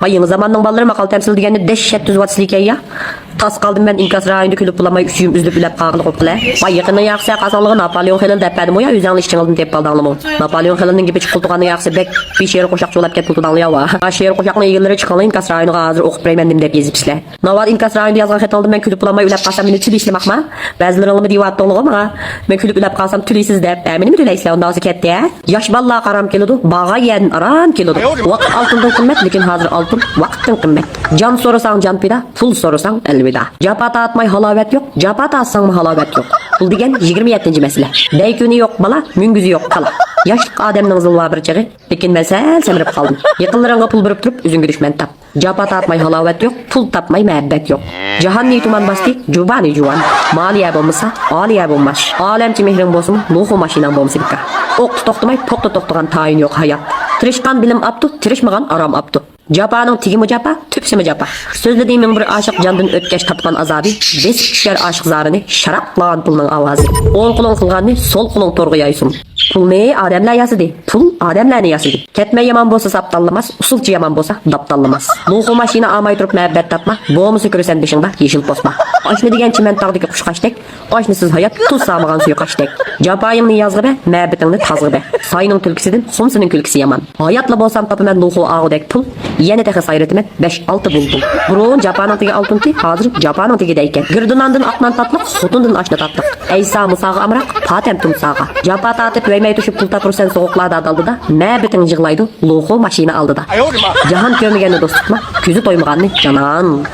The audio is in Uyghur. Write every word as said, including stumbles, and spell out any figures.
ئاي، يېڭى زاماننىڭ بالىلىرى ماقال تەمسىل دېگەننى دەھشەت تۈزۈۋاتىسىلىكەن يا. تاس قالدىم مەن ئىنكاس رايونىدا كۈلۈپ بولالماي، ئۈچ يۈم ئۈزۈلۈپ ئۆلۈپ قالغىلى قوپقىلە. ۋاي، يېقىننى ياقسا قازاڭلىغا ناپالېئون خېلىل دەپ بەردىمۇ يا، ئۆزۈڭنى ئىچىڭىزدىن تېپىپ ئالدىڭلىمۇ؟ ناپالېئون خېلىلنىڭ گېپى چىققىلى تۇرغاننى ياقسا بەك بىشېرى قوشاقچى بولاپ كەتكىلى تۇرداڭلى يا ۋا. ھا، شېرى قوشاقنىڭ ئىگىلىرى چىقىڭلار، ئىنكاس رايونىغا ھازىر ئوقۇپ بېرەيمەن نېمە دەپ يېزىپسىلەر. ناۋادا ئىنكاس رايونىدا يازغان خېتىڭلىدىن مەن كۈلۈپ بولالماي ئۆلۈپ قالسام، مېنى تۈلەيسىلەر ماقما؟ بەزىلىرىڭلىمۇ دېيىۋاتتىڭلىغۇ ماڭا، مەن كۈلۈپ ئۆلۈپ قالسام تۈلەيسىز دەپ. ھە، مېنىمۇ تۈلەيسىلەر، ئۇنداق بولسا كەتتى، ھە؟ ياش بالىلارغا ئارام كېلىدۇ، بارغان يەردىن ئاران كېلىدۇ. ۋاقىت ئالتۇندىن قىممەت، لېكىن ھازىر ئالتۇن ۋاقىتتىن قىممەت. جان سورىساڭ جان پىدا، پۇل سورىساڭ ئەلۋىدا. جاپا تارتماي ھالاۋەت يوق، جاپا تارتساڭمۇ ھالاۋەت يوق. پۇل دېگەن يىگىرمە يەتتىنچى مەسىلە. بەيكۈنى يوق بالا، مۈڭگۈزى يوق كالا. ياشلىق ئادەمنىڭ زىلۋا بىر چېغى، لېكىن مەن سەل سەمرىپ قالدىم. يېقىنلىرىڭغا پۇل بېرىپ تۇرۇپ ئۆزۈڭگە دۈشمەن تاپ. جاپا تارتماي ھالاۋەت يوق، پۇل تاپماي مەھەببەت يوق. جاھاننى تۇمان باستى، جۇبانى جۇۋان. مالىيە بولمىسا، ئالىيە بولماس. ئالەمچە مېھرىڭ بولسىمۇ، لۇخۇ ماشىناڭ بولمىسا بىكار. ئوقتا توختىماي، پوقتا توختىغان تايىنى يوق ھايات. تىرىشقان بىلىم ئاپتۇ، تىرىشمىغان ئارام ئاپتۇ. جاپانىڭ تېگىمۇ جاپا، تۈپسىمۇ جاپا. سۆزلىدى مىڭ بىر ئاشىق جاندىن ئۆتكەچ تارتقان ئازابى، بېسىپ چۈشەر ئاشىق زارىنى شاراقلىغان پۇلنىڭ ئاۋازى. ئوڭ قولۇڭ قىلغاننى سول قولۇڭ تورغا يايسۇن. پۇلنى ئادەملەر ياسىدى، پۇل ئادەملەرنى ياسىدى. كەتمەن يامان بولسا ساپ تاللىماس، ئۇسسۇلچى يامان بولسا داپ تاللىماس. لۇخۇ ماشىنا ئالماي تۇرۇپ مەبەت تاپما، بولمىسا كۆرىسەن بېشىڭدا يېشىل پوسما. ئاشنا دېگەن چىمەن تاغدىكى قۇشقاچتەك، ئاشنىسىز ھايات تۇز سالمىغان سۇيۇقاشتەك. جاپايىڭنى يازغا بەر، مەبىتىڭنى تازغا بەر. ساينىڭ تۈلكىسىدىن خۇمسىنىڭ كۈلكىسى يامان. ھاياتلا بولسام تاپىمەن لۇخۇ ئاغۇدەك پۇل، يەنە تېخى سايرىتىمەن بەش-ئالتە بۇلبۇل. بۇرۇن جاپانىڭ تېگى ئالتۇنتى، ھازىر جاپانىڭ تېگى دەيكەن. گىردىناندىن ئاق نان تاتلىق، خوتۇندىن ئاشنا تاتلىق. ئەيسا مۇساغا ئامراق، پاتەم تۇمساغا. جاپا تارتىپ، يەيمەي توشۇپ پۇل تاپۇرسەن سوغۇقلاردا دالدىدا، مەبىتىڭ يىغلايدۇ لۇخۇ ماشىنا ئالدىدا. جاھان كۆرمىگەننى دوست تۇتما، كۆزى تويمىغاننى جانان.